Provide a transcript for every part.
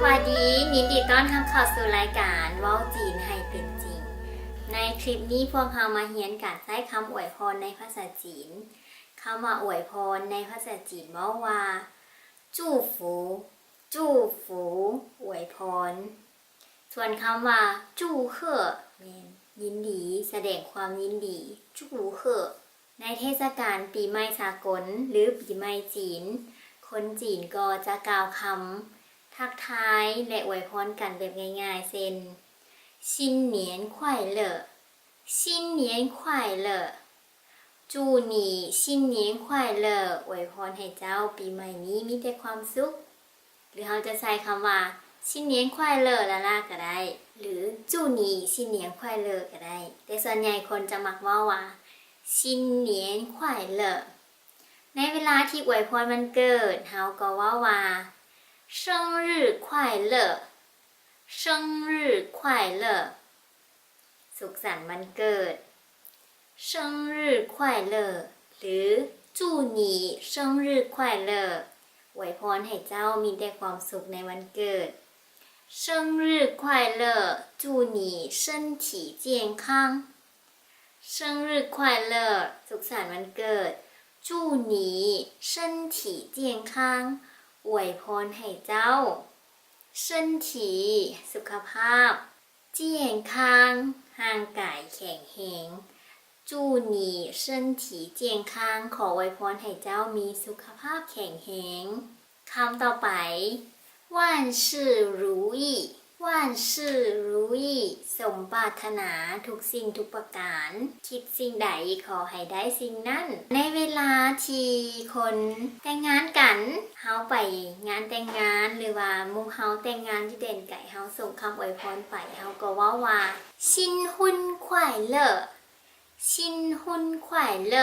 ສະບາຍດີ, ຍິນດີຕ້ອນຮັບເຂົ້າສູ່ລາຍການເວົ້າຈີນໃຫ້ເປັນຈິງ. ໃນຄລິບນີ້ພວກເຮົາມາຮຽນການໃຊ້ຄຳອວຍພອນໃນພາສາຈີນ. ຄຳວ່າອວຍພອນໃນພາສາຈີນເວົ້າວ່າ 祝福, 祝福, ອວຍພອນ. ສ່ວນຄຳວ່າ 祝贺 ແມ່ນຍິນດີ, ສະແດງຄວາມຍິນດີ, 祝贺. ໃນເທດສະການປີໃໝ່ສາກົນ ຫຼື ປີໃໝ່ຈີນ, ຄົນຈີນກໍຈະກ່າວຄຳທັກທາຍ ແລະ ອວຍພອນກັນແບບງ່າຍໆ ເຊັ່ນ 新年快乐, 新年快乐, 祝你新年快乐, ອວຍພອນໃຫ້ເຈົ້າປີໃໝ່ນີ້ມີແຕ່ຄວາມສຸກ. ຫຼືເຮົາຈະໃຊ້ຄຳວ່າ 新年快乐 ລ້າໆ ກໍໄດ້ ຫຼື 祝你新年快乐 ກໍໄດ້ ແຕ່ສ່ວນໃຫຍ່ຄົນຈະມັກເວົ້າວ່າ 新年快乐. ໃນເວລາທີ່ອວຍພອນວັນເກີດ ເຮົາກໍເວົ້າວ່າ 生日快乐, 生日快乐, ສຸກສັນວັນເກີດ. 生日快乐 ຫຼື 祝你生日快乐, ອວຍພອນໃຫ້ເຈົ້າມີແຕ່ຄວາມສຸກໃນວັນເກີດ. 生日快乐, 祝你身体健康. 生日快乐, ສຸກສັນວັນເກີດ. 祝你身体健康, ອວຍພອນໃຫ້ເຈົ້າ 身体 ສຸຂະພາບ 健康 ຮ່າງກາຍແຂງແຮງ. 祝你身体健康, ຂໍອວຍພອນໃຫ້ເຈົ້າມີສຸຂະພາບແຂງແຮງ. ຄຳຕໍ່ໄປ 万事如意, 万事如意, ສົມປາດຖະໜາທຸກສິ່ງທຸກປະການ, ຄິດສິ່ງໃດຂໍໃຫ້ໄດ້ສິ່ງນັ້ນ. ໃນເວລາທີ່ຄົນແຕ່ງງານກັນ, ເຮົາໄປງານແຕ່ງງານ ຫຼືວ່າໝູ່ເຮົາແຕ່ງງານຢູ່ແດນໄກ, ເຮົາສົ່ງຄຳອວຍພອນໄປ, ເຮົາກໍເວົ້າວ່າ 新婚快乐, 新婚快乐,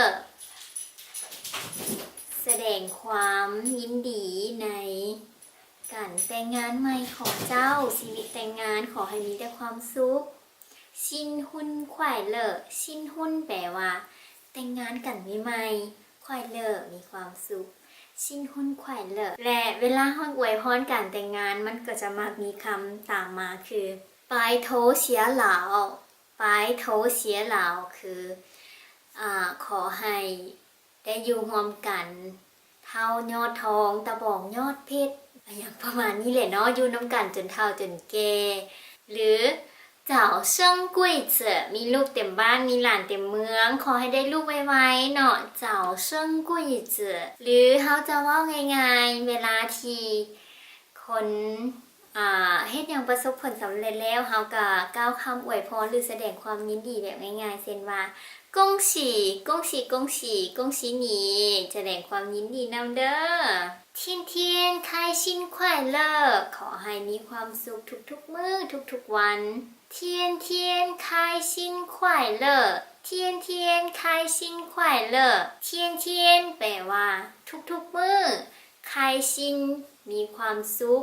ສະແດງຄວາມຍິນດີໃນການແຕ່ງງານໃໝ່ຂອງເຈົ້າ, ຊີວິດແຕ່ງງານ ຂໍໃຫ້ມີແຕ່ຄວາມສຸກ. 新婚快乐, 新婚 ແປວ່າແຕ່ງງານກັນໃໝ່ໆ, 快乐 ມີຄວາມສຸກ. 新婚快乐 ແລະ ເວລາເຮົາອວຍພອນການແຕ່ງງານ ມັນກໍຈະມັກມີຄຳຕາມມາຄື 白头偕老, 白头偕老 ຄື ອາ ຂໍໃຫ້ໄດ້ຢູ່ຮ່ວມກັນ ເຖົ້າຍອດທອງ ຕາບອງຍອດເພັດ ອາ ຫຍັງປະມານນີ້ແຫຼະເນາະ, ຢູ່ນຳກັນຈົນເຖົ້າຈົນແກ່ ຫຼື 早生贵子, ມີລູກເຕັມບ້ານ ມີຫຼານເຕັມເມືອງ, ຂໍໃຫ້ໄດ້ລູກໄວໆເນາະ, 早生贵子. ຫຼື ເຮົາຈະເວົ້າງ່າຍໆ ເວລາທີ່ຄົນ ອາ ເຮັດຫຍັງປະສົບຜົນສຳເລັດແລ້ວ, ເຮົາກໍກ່າວຄຳອວຍພອນ ຫຼື ສະແດງຄວາມຍິນດີແບບງ່າຍໆ ເຊັ່ນວ່າ 恭喜, 恭喜, 恭喜, 恭喜你, ສະແດງຄວາມຍິນດີນຳເດີ້. 天天开心快乐, ຂໍໃຫ້ມີຄວາມສຸກທຸກໆມື້ ທຸກໆວັນ. 天天开心快乐, 天天开心快乐, 天天 ແປວ່າທຸກໆມື້, 开心 ມີຄວາມສຸກ,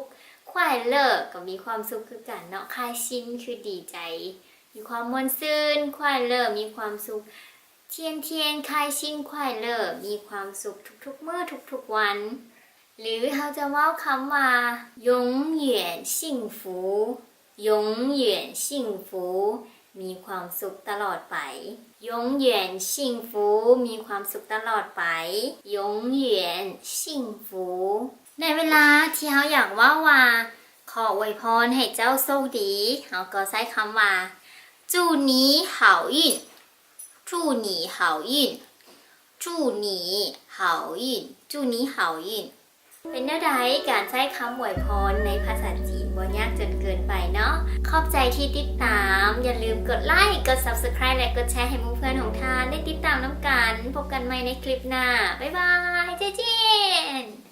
快乐 ກໍມີຄວາມສຸກຄືກັນເນາະ, 开心 ຄືດີໃຈ, ມີຄວາມມ່ວນຊື່ນ, 快乐 ມີຄວາມສຸກ. 天天开心快乐, ມີຄວາມສຸກທຸກໆມື້ ທຸກໆວັນ. ຫຼື ເຮົາຈະເວົ້າຄຳວ່າ 永远幸福, 永远幸福, ມີຄວາມສຸກຕະຫຼອດໄປ. 永远幸福, ມີຄວາມສຸກຕະຫຼອດໄປ. 永远幸福. ໃນເວລາທີ່ເຮົາຢາກເວົ້າວ່າ ຂໍອວຍພອນໃຫ້ເຈົ້າໂຊກດີ, ເຮົາກໍໃຊ້ຄຳວ່າ 祝你好运, 祝你好运, 祝你好运, 祝你好运. ເປັນແນວໃດການໃຊ້ຄຳອວຍພອນໃນພາສາຈີນ? ບໍ່ຍາກຈົນເກີນໄປເນາະ. ຂອບໃຈທີ່ຕິດຕາມ, ຢ່າລືມກົດໄລ, ກົດ Subscribe ແລະ ກົດແຊໃຫ້ໝູ່ເພື່ອນຂອງທ່ານໄດ້ຕິດຕາມນຳກັນ. ພົບກັນໃໝ່ໃນຄລິບໜ້າ. ບາຍບາຍ, 再见.